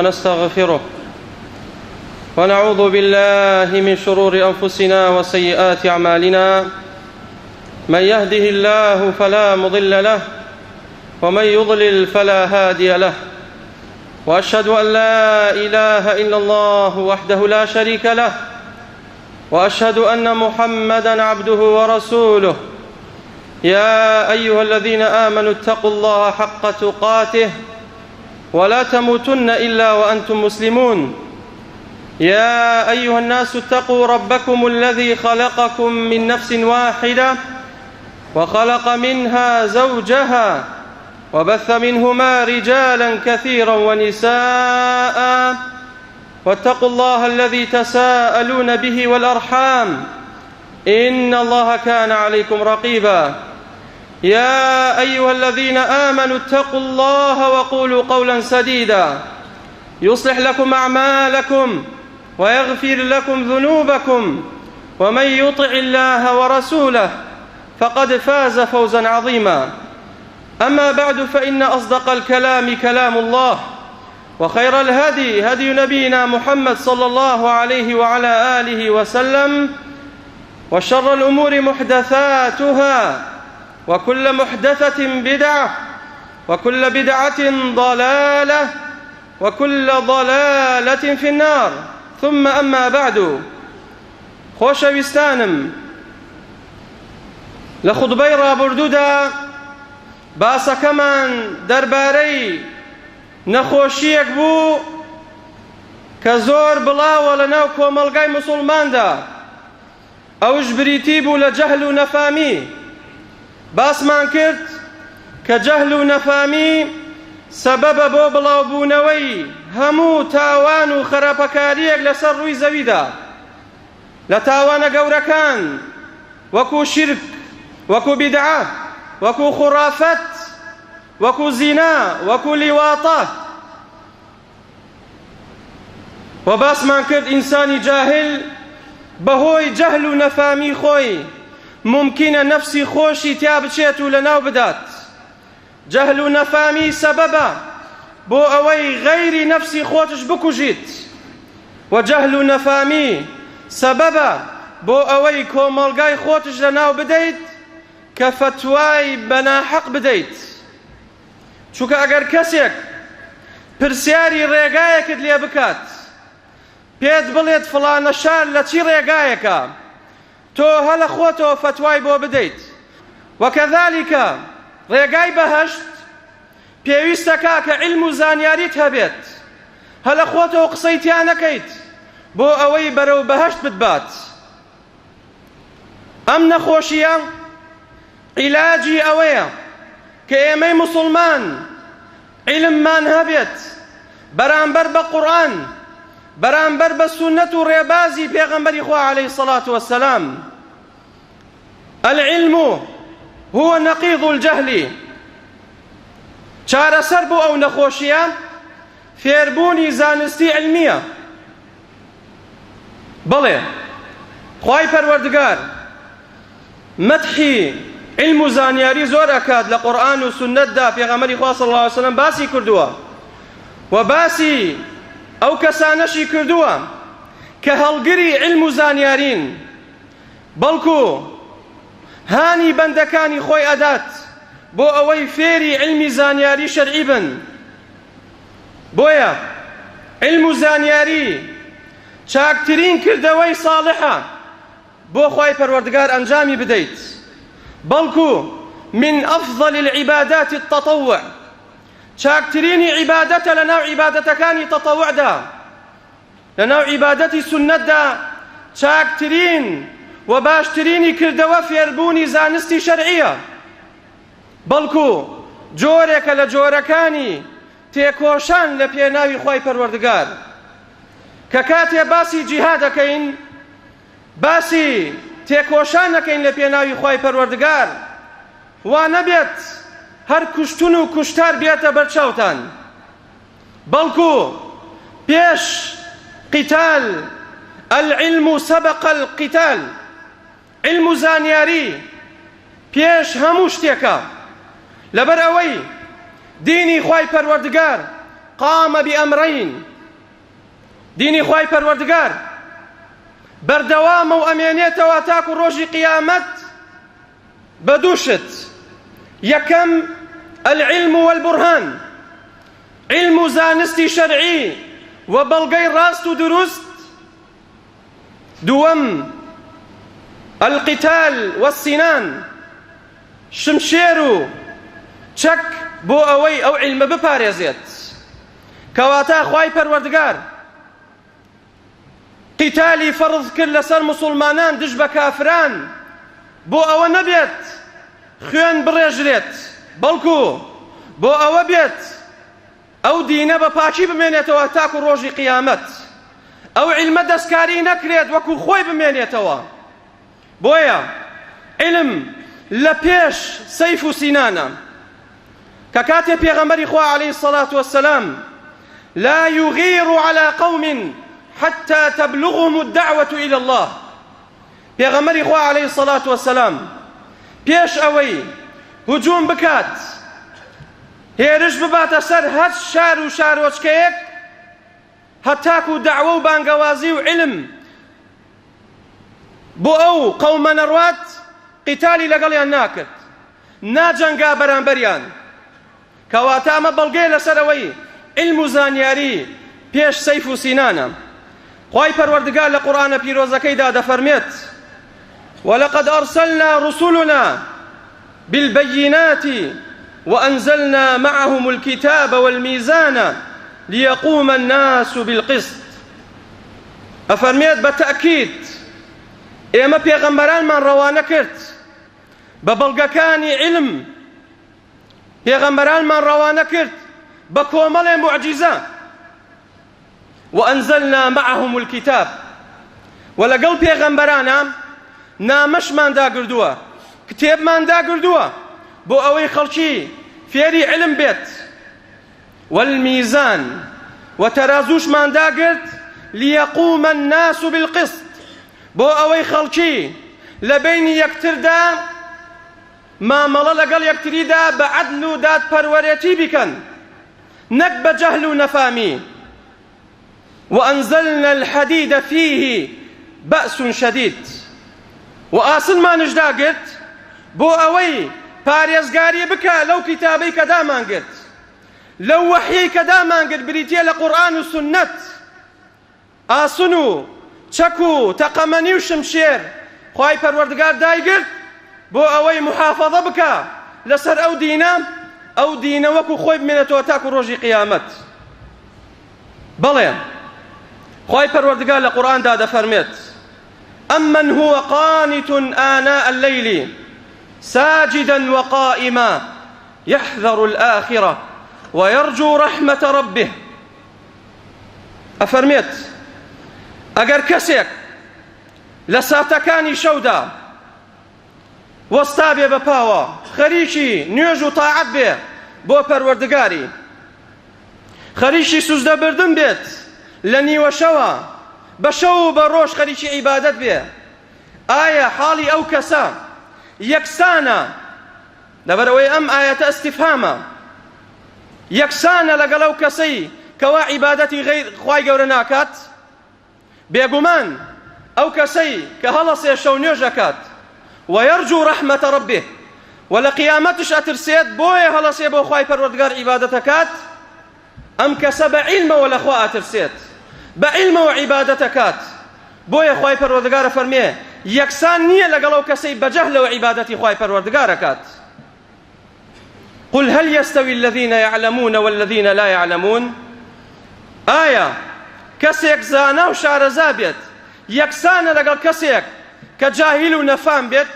ونستغفره ونعوذ بالله من شرور أنفسنا وسيئات أعمالنا من يهده الله فلا مضل له ومن يضلل فلا هادي له وأشهد أن لا إله إلا الله وحده لا شريك له وأشهد أن محمدا عبده ورسوله يا أيها الذين آمنوا اتقوا الله حق تقاته ولا تموتن إلا وأنتم مسلمون يا أيها الناس اتقوا ربكم الذي خلقكم من نفس واحدة وخلق منها زوجها وبث منهما رجالا كثيرا ونساء واتقوا الله الذي تساءلون به والأرحام إن الله كان عليكم رقيبا يا أيها الذين آمنوا اتقوا الله وقولوا قولا سديدا يصلح لكم أعمالكم ويغفر لكم ذنوبكم ومن يطع الله ورسوله فقد فاز فوزا عظيما أما بعد فإن أصدق الكلام كلام الله وخير الهدي هدي نبينا محمد صلى الله عليه وعلى آله وسلم وشر الأمور محدثاتها وكل محدثة بدعة وكل بدعة ضلالة وكل ضلالة في النار ثم أما بعد خۆشەویستانم لە خوتبەی ڕابردوودا باسەکەمان دەربارەی نەخۆشییەک بوو کە زۆر بڵاوە لە ناو کۆمەڵگای موسوڵماندا، ئەوش بریتی بوو لە جەهل و نەفامی. باسمان کرد کە جەهل و نەفامی سەبەبە بۆ بڵاوبوونەوەی هەموو تاوان و خراپەکارییەک لەسەر ڕووی زەویدا، لە تاوانە گەورەکان وەکو شیرک، وەکو بیدعە، وەکو خوڕافەت، وەکو زینا، وەکو لیواطە. وە باسمان کرد ئینسانی جاهل بەهۆی جەهل و نەفامی خۆی مومکینە نەفسی خۆشی تیا بچێت و لەناو بدات. جەهل و نەفامی سەبەبە بۆ ئەوەی غەیری نەفسی خۆتش بکوژیت. وە جەهل و نەفامی سەبەبە بۆ ئەوەی کۆمەڵگای خۆتش لەناو بدەیت کە فەتوای بە ناحەق بدەیت چونکە ئەگەر کەسێک پرسیاری ڕێگایەکت لێ بکات پێت بڵێت فڵانە شار لە چی ڕێگایەکە تۆ هەلە خۆتەوە فەتوای بۆ بدەیت وەکەذالیکە ڕێگای بەهەشت پێویستە کاکە علم و زانیاریت هەبێت هەلە خۆتەوە قسەی تیا نەکەیت بۆ ئەوەی بەرەو بەهەشت بتبات ئەم نەخۆشییە عیلاجی ئەوەیە کە ئێمەی موسڵمان عیلممان هەبێت بەرامبەر بە قورئان بەرامبەر بە سوننەت و ڕێبازی پێغەمبەری خوا عەلەیهی سەڵات وەسەلام العلم هو نقیض الجهل چارەسەر بۆ ئەو نەخۆشییە فێربوونی زانستی علمیە بەڵێ خوای پەروەردگار مەدحی علم و زانیاری زۆر ئەکات لە قورئان و سوننەتدا پێغەمبەری خوا صلی اللە علیه وسلم باسی کردووە و باسی ئەو کەسانەشی کردووە کە هەڵگری علم و زانیارین بەڵکو هانی بەندەکانی خۆی ئەدات بۆ ئەوەی فێری علمی زانیاری شەرعی بن بۆیە عیلم و زانیاری چاکترین کردەوەی ساڵحە بۆ خوای پەروەردگار ئەنجامی بدەیت بەڵکو من أفضل العبادات التطوع چاکترینی عیبادەتە لە ناو عیبادەتەکانی تەتەوعدا لە ناو عیبادەتی سوننەتدا چاکترین و باشترینی کردەوە فێربوونی زانستی شەرعیە بەڵکو جۆرێکە لە جۆرەکانی تێکۆشان لە پێناوی خوای پەروەردگار کە کاتێ باسی جیهاد دەکەین باسی تێکۆشان دەکەین لە پێناوی خوای پەروەردگار وا نەبێت هەر کوشتن و کوشتار بێتە بەرچاوتان بەڵکو پێش قتال العلم سبق القتال عیلم و زانیاری پێش هەموو شتێکە لەبەر ئەوەی دینی خوای پەروەردگار قام بأمرین. دینی خوای پەروەردگار بەردەوامە و ئەمێنێتەوە تاکو ڕۆژی قیامەت بە دوو شت یەکەم العلم والبرهان علم و زانستی شەرعی و بەڵگەی ڕاست و دروست دووەم القتال والسنان شمشێر و چەک بۆ ئەوەی ئەو عیلمە بپارێزێت کەواتە خوای پەروەردگار قیتالی فەرز کرد لەسەر موسڵمانان دژ بە کافران بۆ ئەوە نەبێت خوێن بڕێژرێت بەڵکو بۆ ئەوە بێت ئەو دینە بە پاکی بمێنێتەوە تاکو ڕۆژی قیامەت ئەو عیلمە دەستکاری نەکرێت وەکو خۆی بمێنێتەوە بۆیە عیلم لە پێش سەیف و سینانە کە کاتێ پێغەمبەری خوا عەلەیهی سەڵات وەسەلام لا يغير على قوم حتى تبلغهم الدعوة إلى الله پێغەمبەری خوا عەلەیهی سەڵات وەسەلام پێش ئەوەی هجوم بکات هێرش بباتە سەر هەر شار و شارۆچکەیەک هەتاکو دەعوە و بانگەوازی و علم بۆ ئەو قەومە نەڕوات قیتالی لەگەڵیان ناکرد ناجەنگا بەرامبەریان کەواتە ئەمە بەڵگەیە لەسەر ئەوەی علم و زانیاری پێش سەیف و سینانە خوای پەروەردگار لە قورئانە پیرۆزەکەیدا دەفەرمێت ولقد أرسلنا رسلنا بالبينات وأنزلنا معهم الكتاب والميزان ليقوم الناس بالقسط ئەفەرمێت بە تەئکید ئێمە پێغەمبەرانمان ڕەوانە کرد بە بەڵگەکانی عیلم پێغەمبەرانمان ڕەوانە کرد بە کۆمەڵێ موعجیزە وأنزلنا معهم الكتاب و لەگەڵ پێغەمبەرانە نامەشمان داگردووە کتێبمان داگردووە بۆ ئەوەی خەڵکی فێری علم بێت والمیزان و تەرازووشمان داگرت لیقوم الناس بالقسط بۆ ئەوەی خەڵکی لە بەینی یەکتردا مامەڵە لەگەڵ یەکتریدا بە عەدل و دادپەروەرێتی بیکەن نەک بە جەهل و نەفامی وأنزلنا الحديد فيه بأس شديد و ئاسنمانش داگرت بۆ ئەوەی پارێزگاری بکە لەو کیتابەی کە دامانگرت لەو وەحیەی کە دامانگرت بریتیە لە قورئان و سوننەت ئاسن و چەک و تەقەمەنی و شمشێر خوای پەروەردگار دایگرت بۆ ئەوەی محافەزە بکا لەسەر ئەو دینە ئەو دینە وەکو خۆی بمێنێتەوە تاکو ڕۆژی قیامەت بەڵێ خوای پەروەردگار لە قورئاندا دەفەرمێت أمن هو قانت آناء الليل ساجدا وقائما يحذر الآخرة ويرجو رحمة ربه ئەفەرمێت ئەگەر کەسێک لە ساتەکانی شەودا وەستا بێ بە پاوە خەریکی نوێژ و تاعەت بێ بۆ پەروەردگاری خەریکی سوزدە بردن بێت لە نیوەشەوە بە شەو و بە ڕۆژ خەریکی عیبادەت بێ ئایا حاڵی ئەو کەسە یەکسانە لەبەرئەوەی ئەم ئایەتە ئیستیفهامە یەکسانە لەگەڵ ئەو کەسەی کەوا عیبادەتی غەیر خوای گەورە ناکات بێگومان ئەو کەسەی کە هەڵەسێ شەو نوێژ ئەکات ويرجو رحمة ربه و لە قیامەتش ئەترسێت بۆیە هەڵەسێ بۆ خوای پەروەردگار عیبادەتەکات ئەم کەسە بە عیلمەوە لە خوا ئەترسێت بە عیلمەوە عیبادەت ئەکات بۆیە خوای پەروەردگار ئەفەرمێ یەکسان نییە لەگەڵ ئەو کەسەی بە جەهلەوە عیبادەتی خوای پەروەردگار ئەکات قل هل يستوي الذين يعلمون والذين لا يعلمون ئایا کەسێک زانا و شارەزا بێت یەکسانە لەگەڵ کەسێک کە جاهیل و نەفام بێت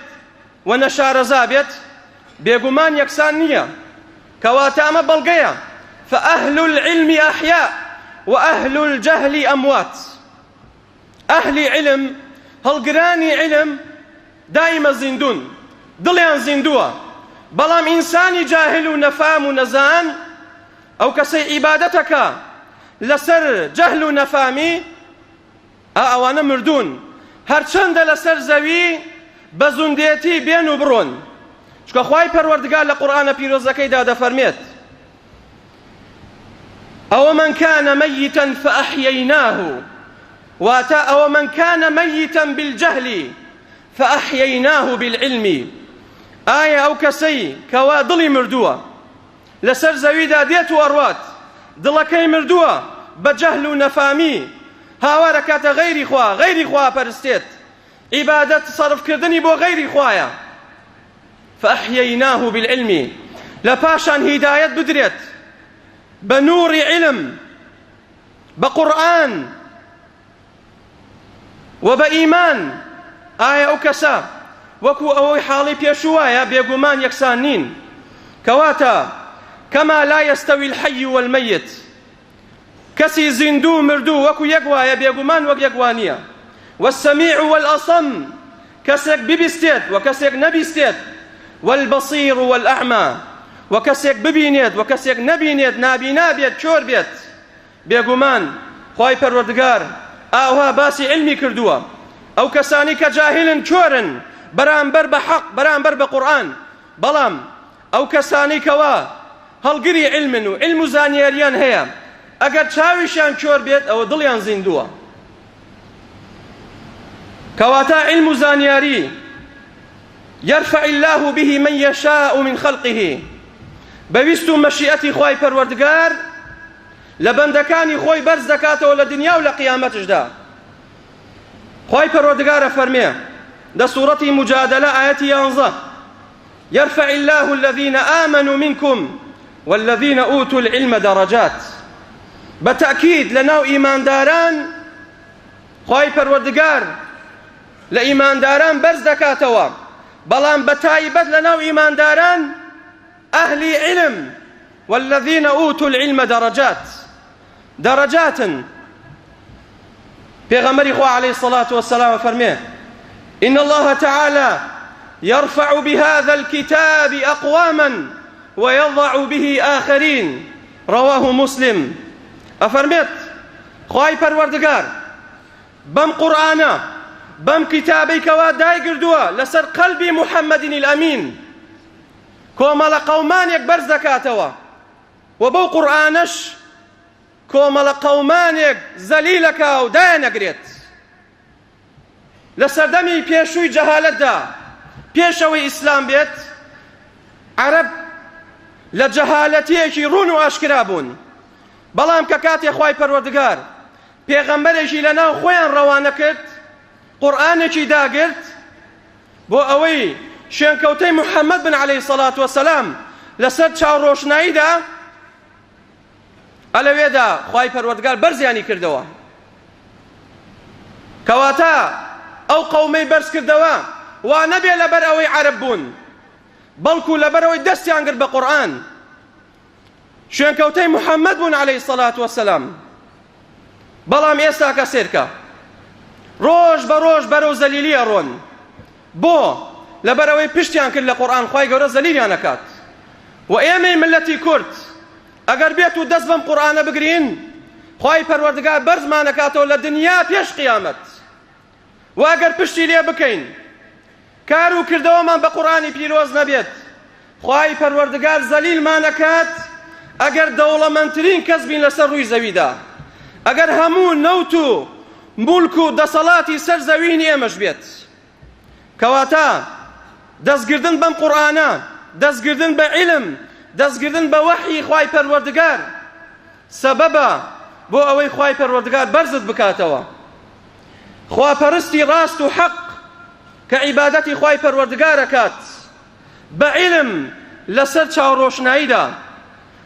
و نەشارەزا بێت بێگومان یەکسان نییە کەواتە ئەمە بەڵگەیە فأهل العلم أحياء وأهل الجهل أموات ئەهلی علم هەڵگرانی علم دائیمە زیندون دڵیان زیندووە بەڵام ئینسانی جاهل و نەفام و نەزان ئەو کەسەی عیبادەتەکە لەسەر جەهل و نەفامی ئا ئەوانە مردوون هەرچەندە لەسەر زەوی بە زوندێتی بێن و بڕۆن چونکە خوای پەروەردگار لە قورئانە پیرۆزەکەیدا دەفەرمێت ئەوە من کان میتا فأحییناه. واتە ئەوە من کان میتا بالجهل فأحییناه بالعلم ئایا ئەو کەسەی کەوا دڵی مردووە لەسەر زەویدا دێت و ئەڕوات دڵەکەی مردووە بە جەهل و نەفامی هاوار ئەکاتە غەیری خوا غەیری خوا ئەپەرستێت عیبادەت سەرفکردنی بۆ غەیری خوایە فأحییناه بالعلم لە پاشان هیدایەت بدرێت بە نوڕی علم بە قورئان و بە ئیمان ئایا ئەو کەسە وەکو ئەوەی حاڵی پێشوو وایە بێگومان یەکسان نین کەواتە کەما لا یەستەوی الحی والمیت کەسی زیندوو و مردوو وەکو یەک وایە بێگومان وەک یەک وانییە والسمیع والأصم کەسێک ببیستێت و کەسێک نەبیستێت والبصیر والأعمى و کەسێک ببینێت و کەسێک نەبینێت نابینا بێت کۆر بێت بێگومان خوای پەروەردگار ئاوها باسی عیلمی کردووە ئەو کەسانی کە جاهلن کۆرن بەرامبەر بە حەق بەرامبەر بە قورئان بەڵام ئەو کەسانەی کەوا هەڵگری عیلمن و عیلم و زانیاریان هەیە ئەگەر چاویشیان کۆر بێت ئەوە دڵیان زیندووە کەواتە عیلم و زانیاری يرفع الله به من يشاء من خلقه بە ویست و مەشیئەتی خوای پەروەردگار لە بەندەکانی خۆی بەرز دەکاتەوە لە دنیا و لە قیامەتشدا خوای پەروەردگار ئەفەرمێ لە سوڕەتی مجادلە ئایەتی یانزە يرفع الله الذين آمنوا منكم والذين أوتوا العلم درجات بەتەکید لە ناو ئیمانداران خوای پەروەردگار لە ئیمانداران بەرز دەکاتەوە بەڵام بە تایبەت لە ناو ئیمانداران ئەهلی علم والذین اوتوا العلم درجات درجات پێغەمبەری خوا علیه الصلاة والسلام فەرمێ إن الله تعالى يرفع بهذا الكتاب أقواما ويضع به آخرين رواه مسلم ئەفەرمێت خوای پەروەردگار بەم قورئانە بەم کتابەی کەوا دایگردووە لەسەر قەلبی محەممەدین الئەمین کۆمەڵە قەومانێک بەرز دەکاتەوە و بەو قورئانەش کۆمەڵە قەومانێک زەلیلەکا و دایانەگرێت. لە سەردەمی پێشووی جەهالەتدا پێش ئەوەی ئیسلام بێت عەرەب لە جەهالەتیەکی ڕوون و ئاشکرا بوون بەڵام کە کاتێ خوای پەروەردگار پێغەمبەرێکی لەناو خۆیان ڕەوانە کرد قورئانێکی داگرت بۆ ئەوەی شوێنکەوتەی محەممەد بن عەلەیهی سەڵات وەسەلام لەسەر چاوڕۆشناییدا ئەلەوێدا خوای پەروەردگار بەرزیانی کردەوە کەواتە ئەو قەومەی بەرز کردەوە وا نەبێ لەبەر ئەوەی عەرەب بوون بەڵکو لەبەر ئەوەی دەستیان گرت بە قورئان شوێنکەوتەی محەممەد بوون عەلەیهی سەڵات وەسەلام بەڵام ئێستاکە سێرکە ڕۆژ بە ڕۆژ بەرەو زەلیلی ئەڕۆن بۆ لەبەرئەوەی پشتیان کرد لە قورئان خوای گەورە زەلیلیان ئەکات و ئێمەی ملەتی کورد ئەگەر بێت و دەست بەم قورئانە بگرین خوای پەروەردگار بەرزمان ئەکاتەوە لە دنیا پێش قیامەت و ئەگەر پشتی لێ بکەین کار و کردەوەمان بە قورئانی پیرۆز نەبێت خوای پەروەردگار زەلیلمان ئەکات ئەگەر دەوڵەمەندترین کەس بین لەسەر ڕووی زەویدا ئەگەر هەموو نەوت و مولک و دەسەڵاتی سەر زەوینی ئێمەش بێت کەواتە دەستگردن بەم قورئانە دەستگردن بە عیلم دەستگردن بە وەحی خوای پەروەردگار سەبەبە بۆ ئەوەی خوای پەروەردگار بەرزت بکاتەوە خواپەرستی ڕاست و حەق کە عیبادەتی خوای پەروەردگار ئەکات بە عیلم لەسەر چاوڕۆشناییدا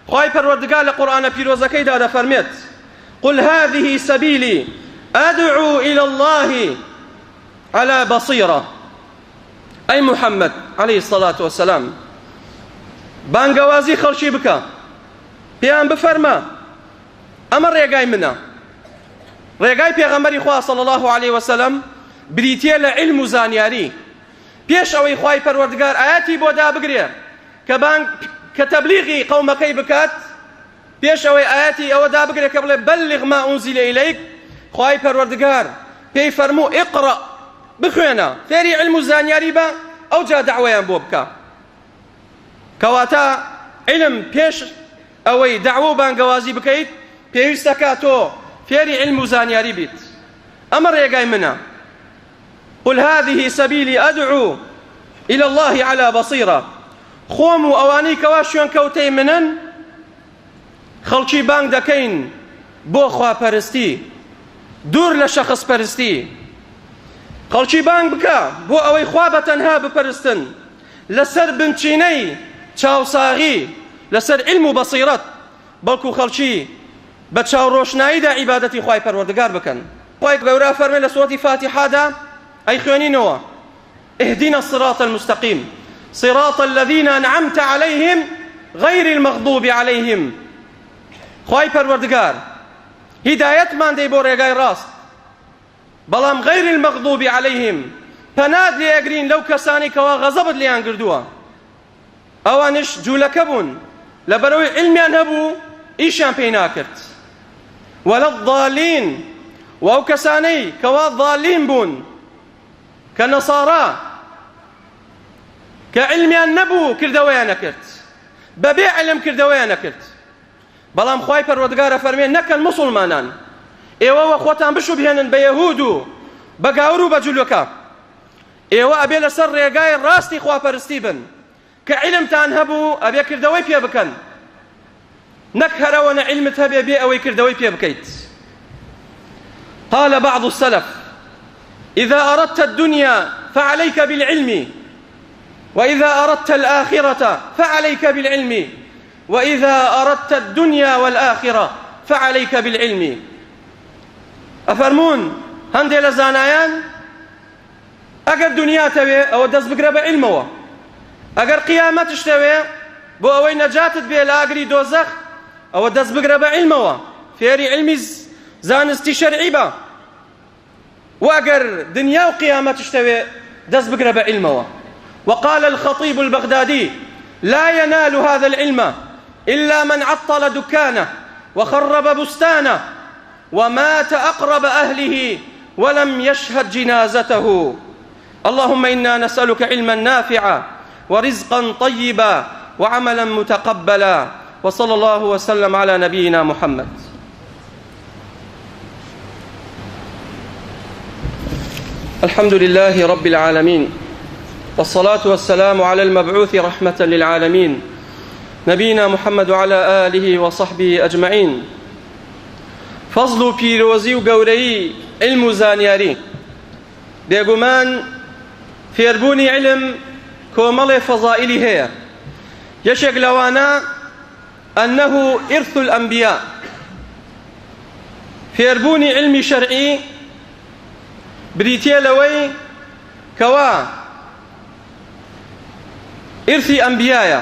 خوای پەروەردگار لە قورئانە پیرۆزەکەیدا دەفەرمێت قل هذه سبیلی أدعو إلى الله على بصيرة ئەی محمد عليه الصلاة والسلام بانگەوازی خەڵکی بکە پێیان بفەرمە ئەمە ڕێگای منە ڕێگای پێغەمبەری خوا صلی الله علیه وسلم بریتیە لە علم و زانیاری پێش ئەوەی خوای پەروەردگار ئاەتی بۆ دابگرێ کە بانگ کە تەبلیغی قەومەکەی بکات پێش ئەوەی ئاەتی ئەوە دابگرێ کە بڵێ بلغ ما أنزل إليك خوای پەروەردگار پێی فەرموو اقرأ بخوێنە فێری علم و زانیاری بە ئەوجا دەعوەیان بۆ بکە کەواتە علم پێش ئەوەی دەعوە و بانگەوازی بکەیت پێویستەکە تۆ فێری علم و زانیاری بیت. ئەمە ڕێگای منە. قل هذه سبیلی ادعو الی اللە علی بصیرە، خۆم و ئەوانەی کەوا شوێنکەوتەی منن خەڵکی بانگ دەکەین بۆ خواپەرستی دوور لە شەخص پەرستی. خەڵکی بانگ بکە بۆ ئەوەی خوا بە تەنها بپەرستن لەسەر بنچینەی چاوساغی لەسەر عیلم و بەسیرەت، بەڵکو خەڵکی بە چاو ڕۆشناییدا عیبادەتی خوای پەروەردگار بکەن. خوای گەورە ئەفەرمێ لە سورەتی فاتیحادا ئەیخوێنینەوە، اهدنا الصراط المستقیم صراط الذین انعمت علیهم غیر المغضوب علیهم. خوای پەروەردگار هیدایەتمان دەی بۆ ڕێگای ڕاست، بەڵام غیر المغضوب علیهم پەنات لێ ئەگرین لەو کەسانەی کەوا غەزەبت لێیان گردووە. ئەوانیش جولەکە بوون لەبەرئەوەی عیلمیان هەبوو ئیشیان پێی ناکرد. ولا الضالین و ئەو کەسانەی کەوا ضالین بوون کە نەسارا کە عیلمیان نەبوو کردەوەیان نەکرد، بەبێ عیلم کردەوەیان نەکرد. بەڵام خوای پەروەردگار ئەفەرمێ نەکەن موسڵمانان ئێوە وە خۆتان بشوبهێنن بە یەهود و بە گاور و بە جولەکە، ئێوە ئەبێ لەسەر ڕێگای ڕاستی خواپەرستی بن، کە عیلمتان هەبوو ئەبێ کردەوەی پێ بکەن، نەک هەر ئەوەنە عیلمت هەبێ بێ ئەوەی کردەوەی پێ بکەیت. قال بعض السلف إذا أردت الدنيا فعليك بالعلم وإذا أردت الآخرة فعليك بالعلم وإذا أردت الدنيا والآخرة فعليك بالعلم. ئەفەرموون هەندێ لە زانایان ئەگەر دونیاتەوێ ئەوە دەست بگرە بە عیلمەوە، ئەگەر قیامەتشتەوێ بۆ ئەوەی نەجاتت بێ لە ئاگری دۆزەخ ئەوە دەست بگرە بە عیلمەوە، فێری عیلمی زانستی شەرعی بە، و ئەگەر دنیا و قیامەتشتەوێ دەست بگرە بە عیلمەوە. وقال الخطيب البغدادي لا ينال هذا العلم إلا من عطل دكانه وخرب بستانه ومات أقرب أهله ولم يشهد جنازته. اللهم إنا نسألك علما نافعا ورزقا طيبا وعملا متقبلا، وصلى الله وسلم على نبينا محمد. الحمد لله رب العالمين، والصلاة والسلام على المبعوث رحمة للعالمين، نبينا محمد وعلى آله وصحبه أجمعين. فەزڵ و پیرۆزی و گەورەیی عیلم و زانیاری. بێگومان فێربوونی عیلم کۆمەڵێ فەزائیلی هەیە، یەکێک لەوانە أنه إرث الأنبیاء، فێربوونی عیلمی شەرعی بریتییە لەوەی کەوا ئیرثی ئەنبیایە،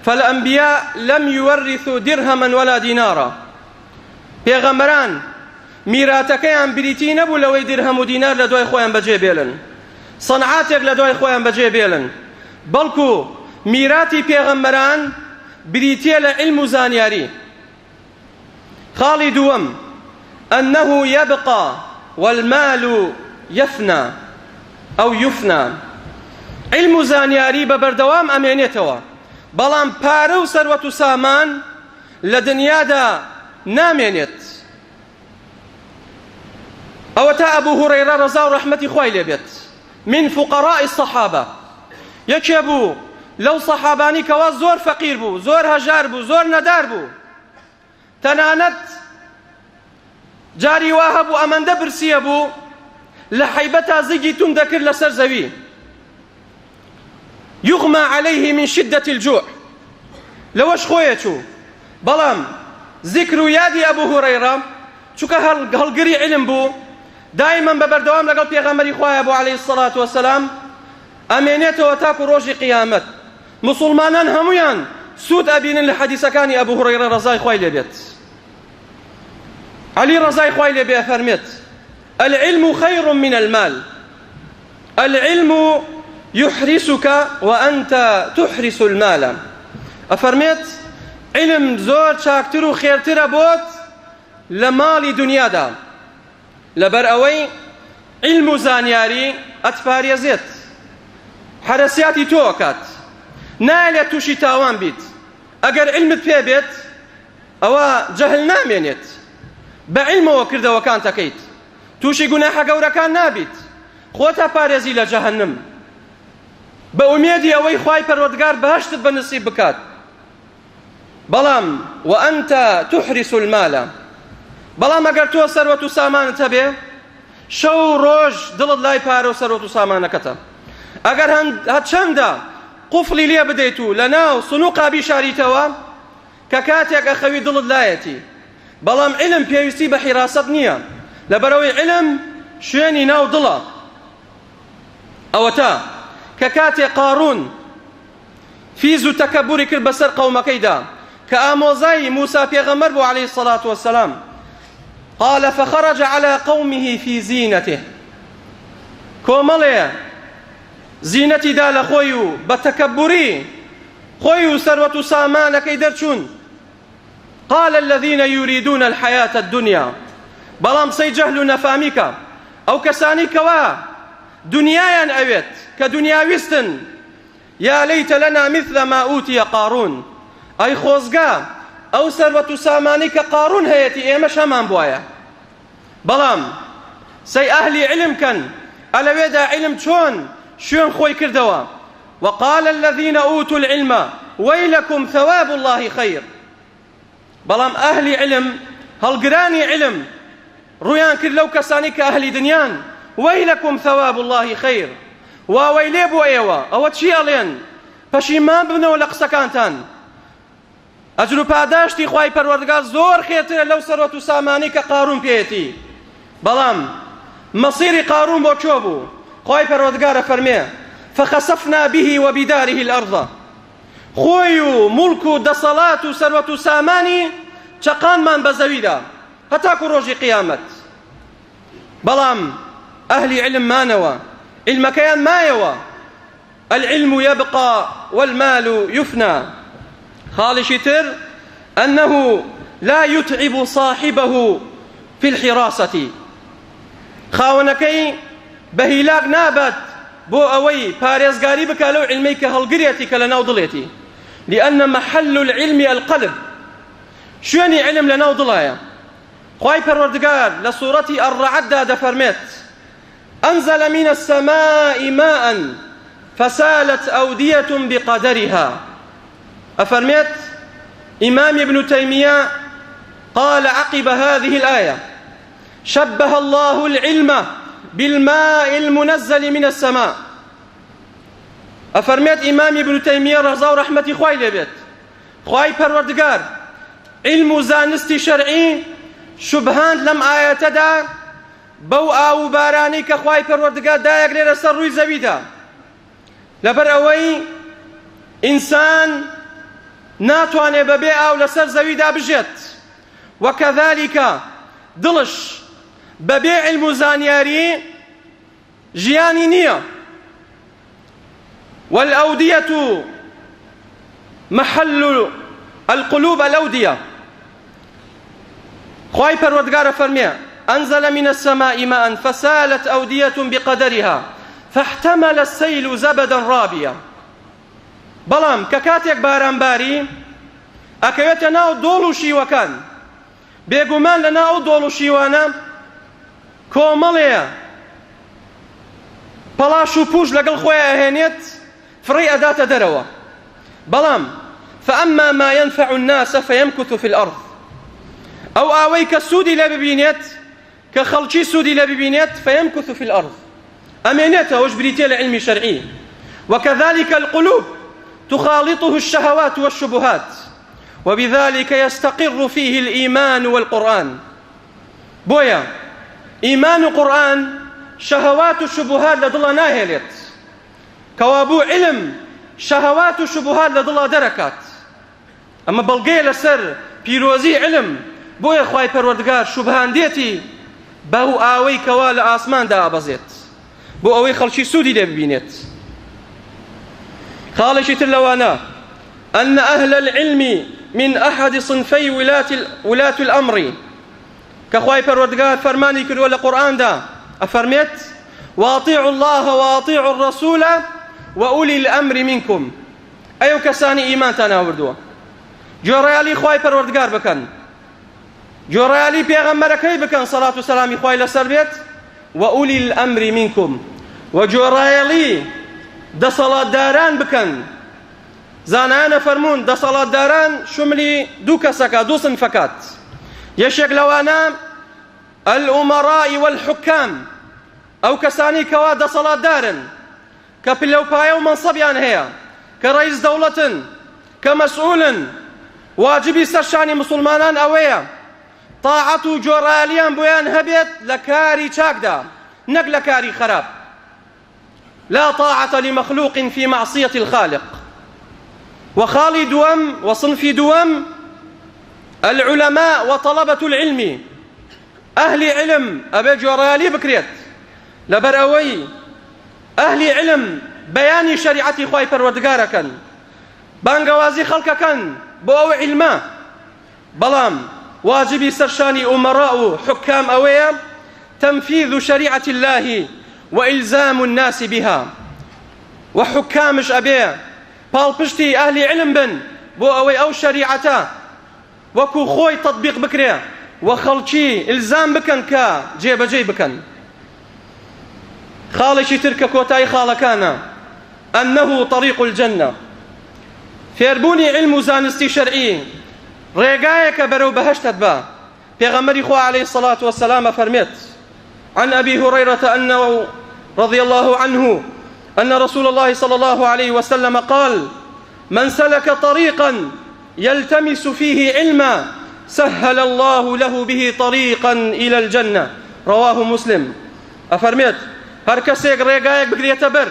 فالأنبیاء لم یورثوا درهما ولا دینارا، پێغەمبەران میراتەکەیان بریتی نەبوو لەوەی درهەم و دینار لە دوای خۆیان بەجێ بێلن، سەنعاتێک لە دوای خۆیان بەجێ بێلن، بەڵکو میراتی پێغەمبەران بریتییە لە عیلم و زانیاری. خاڵی دووەم، أنه يبقى والمال يفنى أو يفنى، عیلم و زانیاری بە بەردەوام ئەمێنێتەوە، بەڵام پارە و سەروەت و سامان لە دنیادا نامێنێت. ئەوەتا ئەبو هورەیرە ڕەزا و ڕەحمەتی خوای لێ بێت من فقراء الصحابە، یەکێ بوو لەو صەحابانی کەوا زۆر فەقیر بوو، زۆر هەژار بوو، زۆر نەدار بوو، تەنانەت جاری وا هەبوو ئەمەندە برسیە بوو لە حەیبەتا زگی توند دەکرد لەسەر زەوی، یغمى علیه من شدة الجوع، لەوەش خۆیە چوو. بەڵام زیکر و یادی ئەبو هورەیرە چونکە هەڵگری عیلم بوو، دایما بە بەردەوام لەگەڵ پێغەمبەری خوایە بوو علیه الصلاة والسلام، ئەمێنێتەوە تاکو ڕۆژی قیامەت. موسڵمانان هەموویان سوود ئەبینن لە حەدیسەکانی ئەبو هورەیرە ڕەزای خوای لێ بێت. عەلی ڕەزای خوای لێ بێ ئەفەرمێت العلم خیر من المال العلم یحرسک وانت تحرس المال، ئەفەرمێت علم زۆر چاکتر و خێرترە بۆت لە ماڵی دنیادا، لەبەر ئەوەی علم و زانیاری ئەتپارێزێت، حەرەسیاتی تۆ ئەکات، نایەلێت تووشی تاوان بیت. ئەگەر علمت پێ بێت ئەوە جەهل نامێنێت، بە علمەوە کردەوەکانت ئەکەیت. تووشی گوناحە گەورەکان نابیت، خۆت ئەپارێزی لە جەهەنم بە ئومێدی ئەوەی خوای پەروەردگار بەهەشتت بە نسیب بکات. بەڵام وأنت تحرس المال، بەڵام ئەگەر تۆ سەروەت و سامانت هەبێ شەو و ڕۆژ دڵت لای پارە و سەروەت و سامانەکەتە، ئەگەر هەرچەندە قوفڵی لێ بدەیت و لەناو سنوقا بیشاریتەوە کە کاتێک ئەخەوی دڵت لایەتی. بەڵام عیلم پێویستی بە حیراسەت نییە، لەبەرئەوەی عیلم شوێنی ناو دڵە. ئەوەتا کە کاتێ قاڕوون فیز و تەکەبوری کرد بەسەر قەومەکەیدا کە ئامۆزای موسا پێغەمبەر بوو عەلەیهی سەڵات وەسەلام، قال فخرج علی قومه فی زینته، کۆمەڵێ زینەتی دا لە خۆی و بە تەکەبوری خۆی و سەروەت و سامانەکەی دەرچوون. قال الذین یریدون الحیاة الدنیا، بەڵام قسەی جەهل و نەفامی کە ئەو کەسانەی کەوا دنیایان ئەوێت، کە دنیاویستن، یا لیت لنا مثل ما اوتی قارون، ئەی خۆزگە ئەو سەروەت و سامانەی کە قارون هەیەتی ئێمەش هەمان بوایە. بەڵام سەی ئەهلی علم کەن، ئەلەوێدا علم چۆن شوێن خۆی کردەوە، وقال الذین اوتوا العلم ویلکم ثواب اللە خیر، بەڵام ئەهلی علم هەڵگرانی علم ڕوویان کرد لەو کەسانەی کە ئەهلی دنیان، ویلکم ثواب اللە خیر، واوەیلێ بۆ ئێوە، ئەوە چی ئەڵێن، پەشیمان ببنەوە لە قسەکانتان، ئەجر و پاداشتی خوای پەروەردگار زۆر خێرترە لەو سەروەت و سامانەی کە قارون پێیەتی. بەڵام مەسیری قارون بۆ کوێ بوو؟ خوای پەروەردگار ئەفەرمێ فخسفنا به وبداره الارض، خۆی و موڵک و دەسەڵات و سەروەت و سامانی چەقاندمان بە زەویدا هەتاکو ڕۆژی قیامەت. بەڵام ئەهلی علم مانەوە، عیلمەکەیان مایەوە. العلم یبقی والمال یفنی. خاڵێکی تر انه لا یتعب صاحبه فی الحراسة، خاوەنەکەی بە هیلاک نابات بۆ ئەوەی پارێزگاری بکا لەو عیلمەی کە هەڵگرێتی کە لەناو دڵێتی، لان محل العلم القلب، شوێنی عیلم لەناو دڵایە. خوای پەروەردگار لە سورەتی الرعد دا دەفەرمێت، انزل من السماء ماء فسالت اودیە بقدرها، ئەفەرمێت ئیمام ابن تیمیە قال عقب هذه الآیە شبه الله العلم بالماء المنزل من السماء، ئەفەرمێت ئیمام ابن تیمیە ڕەزا و ڕەحمەتی خوای لێبێت خوای پەروەردگار علم و زانستی شەرعی شوبهاند لەم ئایەتەدا بەو ئاو و بارانەی کە خوای پەروەردگار دایەگرێ لەسەر ڕووی زەویدا، لەبەر ئەوەی ئینسان ناتوانێ بەبێ ئاو لەسەر زەویدا بژێت، وەکەذالیکە دڵش بەبێ عیلم و زانیاری ژیانی نییە. والأودية محل القلوب الأودية، خوای پەروەردگار ئەفەرمێ أنزل من السماء ماء فسالت أودية بقدرها فاحتمل السيل زبدا رابيا، بەڵام کە کاتێک باران باری ئەکەوێتە ناو دۆڵ و شیوەکان، بێگومان لەناو ئەو دۆڵ و شیوانە کۆمەڵێ پەڵاش و پوش لەگەڵ خۆی ئەهێنێت فڕێی ئەداتە دەرەوە، بەڵام فأما ما ينفع الناس فيمكث في الأرض، ئەو ئاوەی کە سوودی لێ ببینێت کە خەڵکی سوودی لێ ببینێت فيمكث في الأرض ئەمێنێتەوە، ئەوەش بریتیە لە عیلمی شەرعی. وكذلك القلوب تخالطه الشهوات والشبهات وبذلك يستقر فيه الإيمان والقرآن، بۆیە ئیمان و قورئان شەهەوات و شوبهات لە دڵا ناهێلێت، کەوابوو عیلم شەهەوات و شوبهات لە دڵا دەرەکات. ئەمە بەڵگەیە لەسەر پیرۆزی علم، بۆیە خوای پەروەردگار شوبهاندێتی بەو ئاوەی کەوا لە ئاسماندا ئابەزێت بۆ ئەوەی خەڵکی سوودی لێ ببینێت. خاڵێکی تر لەوانە أن أهل العلم من أحد صنفي ولاة الأمر، کە خوای پەروەردگار فەرمانی کردووە لە قورئاندا ئەفەرمێت وأطيعوا الله وأطيعوا الرسول وأولي الأمر منكم، ئەی ئەو کەسانەی ئیمانتان هاوردووە گوێڕایەڵی خوای پەروەردگار بکەن، گوێڕایەڵی پێغەمبەرەکەی بکەن سەڵات و سەلامی خوای لەسەر بێت، وأولی الأمر منکم و گوێڕایەڵی دەسەڵاتداران بکەن. زانایان ئەفەرموون دەسەڵاتداران شملی دوو کەسەکە، دوو صنفەکات، یەکێک لەوانە الأمراء والحکام، ئەو کەسانەی کەوا دەسەڵاتدارن، کە پلەوپایە و مەنسەبیان هەیە، کە ڕەئیس دەوڵەتن، کە مەسئولن، واجبی سەر شانی موسڵمانان ئەوەیە تاعەت و گۆڕالیان بۆیان هەبێت لە کاری چاکدا نەک لە کاری خراپ. لا طاعة لمخلوق في معصية الخالق. و خاڵی دووەم و صنفی دووەم العلماء وطلبة العلم، ئەهلی علم ئەبێ گۆڕالی بکرێت، لەبەر ئەوەی ئەهلی علم بەیانی شەریعەتی خوای پەروەردگارەکەن، بانگەوازی خەڵکەکەن بۆ ئەو عیلمە، بەڵام واجبی سەر شانی ئومەراء و حوکام ئەوەیە تنفیذ شریعة اللە و الزام الناس بها، و حوکامش ئەبێ پاڵپشتی ئەهلی علم بن بۆ ئەوەی ئەو شەریعەتە وەکو خۆی تەتبیق بکرێ و خەڵکی ئیلزام بکەن کە جێبەجێی بکەن. خاڵێکی تر کە کۆتایی خاڵەکانە، انه طریق الجنە، فێربوونی عیلم و زانستی شەرعی ڕێگایەکە بەرەو بەهەشتت بە. پێغەمبەری خوا علیه الصلاة والسلام ئەفەرمێت، عن أبي هريرة أنه رضي الله عنه أن رسول الله صلى الله عليه وسلم قال من سلك طريقا يلتمس فيه علما سهل الله له به طريقا إلى الجنة رواه مسلم. ئەفەرمێت هەر کەسێک ڕێگایەک بگرێتە بەر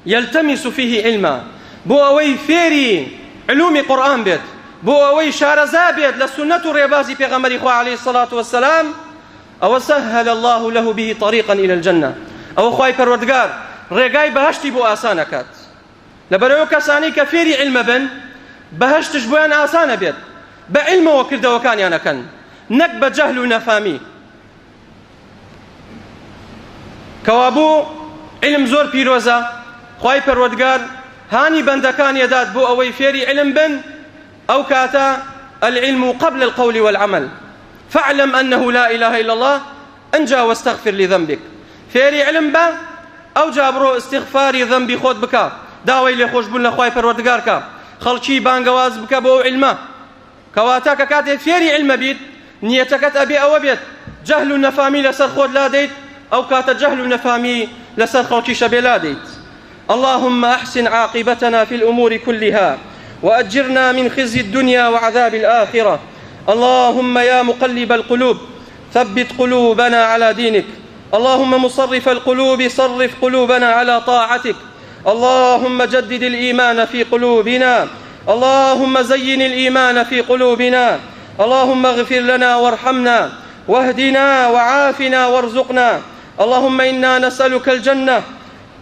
يلتمس فيه علما بۆ ئەوەی فێری علومی قورئان بێت، بۆ ئەوەی شارەزا بێت لە سوننەت و ڕێبازی پێغەمبەری خوا علیه الصلاة والسلام، ئەوە سهل الله له به طریقا الى الجنة، ئەوە خوای پەروەردگار ڕێگای بەهەشتی بۆ ئاسان ئەکات. لەبەرئەوە کەسانەی کە فێری عیلمە بن بەهەشتش بۆیان ئاسانە بێت، بە عیلمەوە کردەوەکانیان ئەکەن نەک بە جەهل و نەفامی. کەوابوو عیلم زۆر پیرۆزە، خوای پەروەردگار هانی بەندەکانی ئەدات بۆ ئەوەی فێری عیلم بن، ئەو کاتە العلم قبل القول والعمل فاعلم أنه لا إله إلا الله ئنجا واستغفر لذنبک، فێری علم بە ئەوجا بڕۆ ئیستیغفاری ذەنبی خۆت بکە، داوای لێخۆشبوون لە خوای پەروەردگار کە، خەڵکی بانگەواز بکە بۆ ئەو عیلمە. کەواتە کە کاتێک فێری علمە بیت نیەتەکەت ئەبێ ئەوە بێت جەهل و نەفامی لەسەر خۆت لادەیت، ئەو کاتە جەهل و نەفامی لەسەر خەڵکیش ئەبێ لادەیت. اللهم أحسن عاقبتنا في الأمور كلها وأجرنا من خزي الدنيا وعذاب الآخرة. اللهم يا مقلب القلوب ثبت قلوبنا على دينك. اللهم مصرف القلوب صرف قلوبنا على طاعتك. اللهم جدد الإيمان في قلوبنا. اللهم زين الإيمان في قلوبنا. اللهم اغفر لنا وارحمنا واهدنا وعافنا وارزقنا. اللهم إنا نسألك الجنة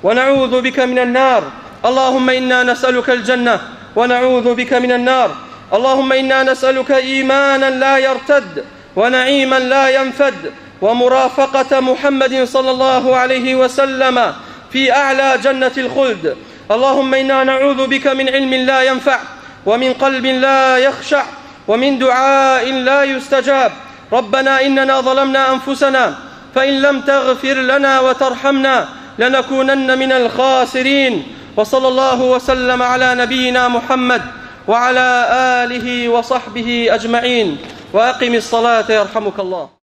ونعوذ بك من النار. اللهم إنا نسألك الجنة ونعوذ بك من النار. اللهم إنا نسألك إيمانا لا يرتد ونعيما لا ينفد ومرافقة محمد صلى الله عليه وسلم في أعلى جنة الخلد. اللهم إنا نعوذ بك من علم لا ينفع ومن قلب لا يخشع ومن دعاء لا يستجاب. ربنا إننا ظلمنا أنفسنا فإن لم تغفر لنا وترحمنا لنكونن من الخاسرين. وصلى الله وسلم على نبينا محمد وعلى آله وصحبه أجمعين. وأقم الصلاة يرحمك الله.